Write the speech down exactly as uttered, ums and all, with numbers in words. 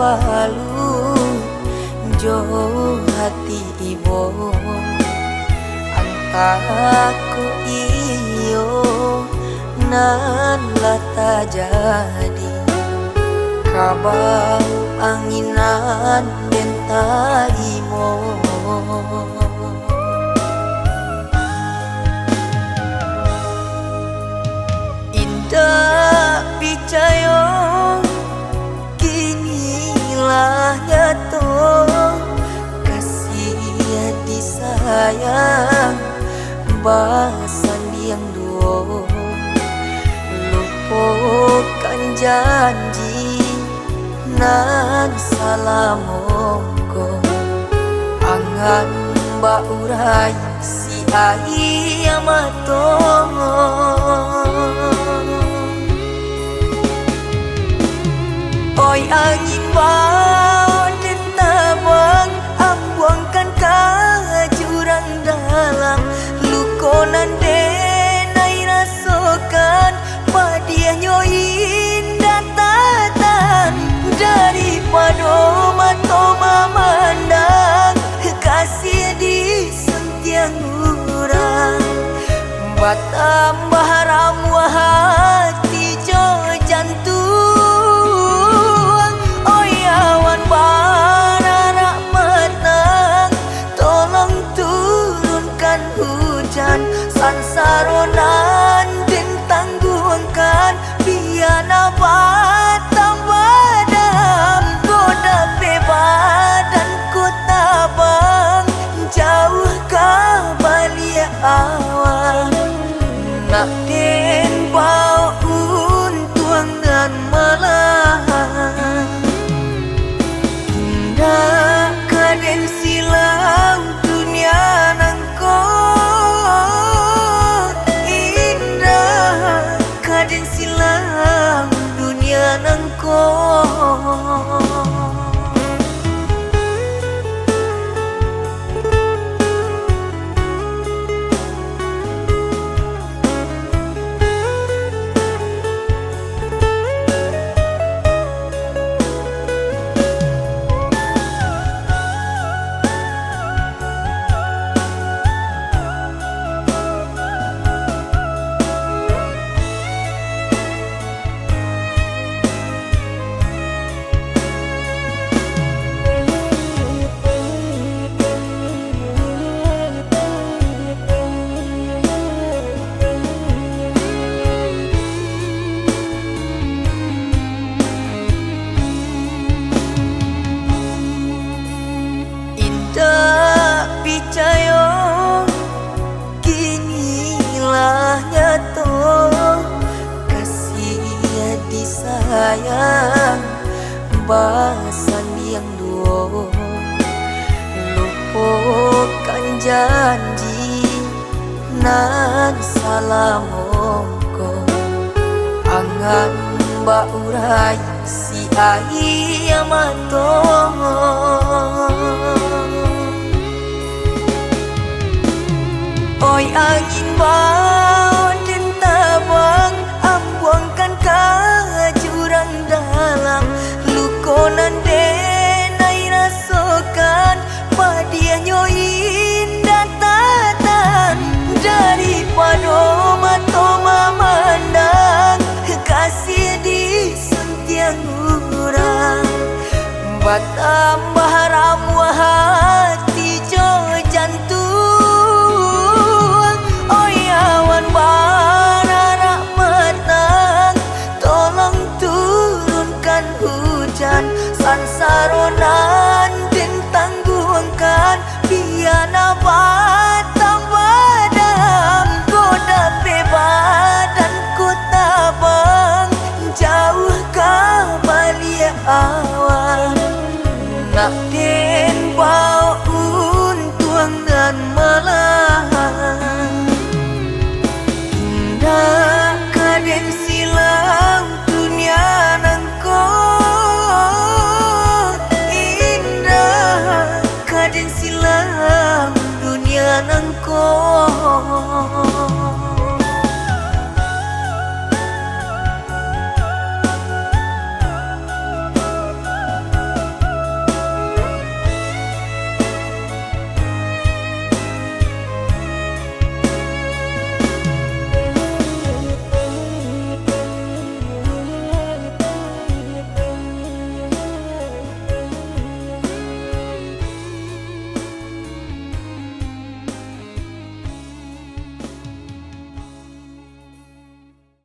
Lalu jo hati ibo, antah ko iyo nan lah tajadi, kabau anginan den tarimo. Indak picayo, kini lah nyato, kasiah disayang basandiang duo. Lupokan janji nan salamo ko, angan baurai si aia mato. Oi angin, bao den tabang, ambuangkan ka jurang dalam, luko nan den ai rasokan, padiahnyo indak tatahan, daripado mato mamandang, kasiah disantiang urang, batambah ramuah hati jo jantuang. Oi awan bararak matang, tolong turunkan hujan, sansaro nan den tangguangkan, bia nan batambah dalam, ko dapek badan ko tabang, jauah ka baliak awan, nak den bao untuang nan malang. Indak ka den silang dunia nangko, indak ka den silang dunia nangko. Indak picayo, kini lah nyato, kasiah disayang basandiang duo. Lupokan janji nan salamo ko, angan baurai si aia mato. Oi angin, bao den tabang, ambuangkan ka jurang dalam, luko nan den ai rasokan, padiahnyo indak tatahan, daripado mato mamandang, kasiah disantiang urang, batambah ramuah hati jo jantuang. Oi awan bararak matang, tolong turunkan hujan, sansaro nan den tangguangkan, bia nan ba-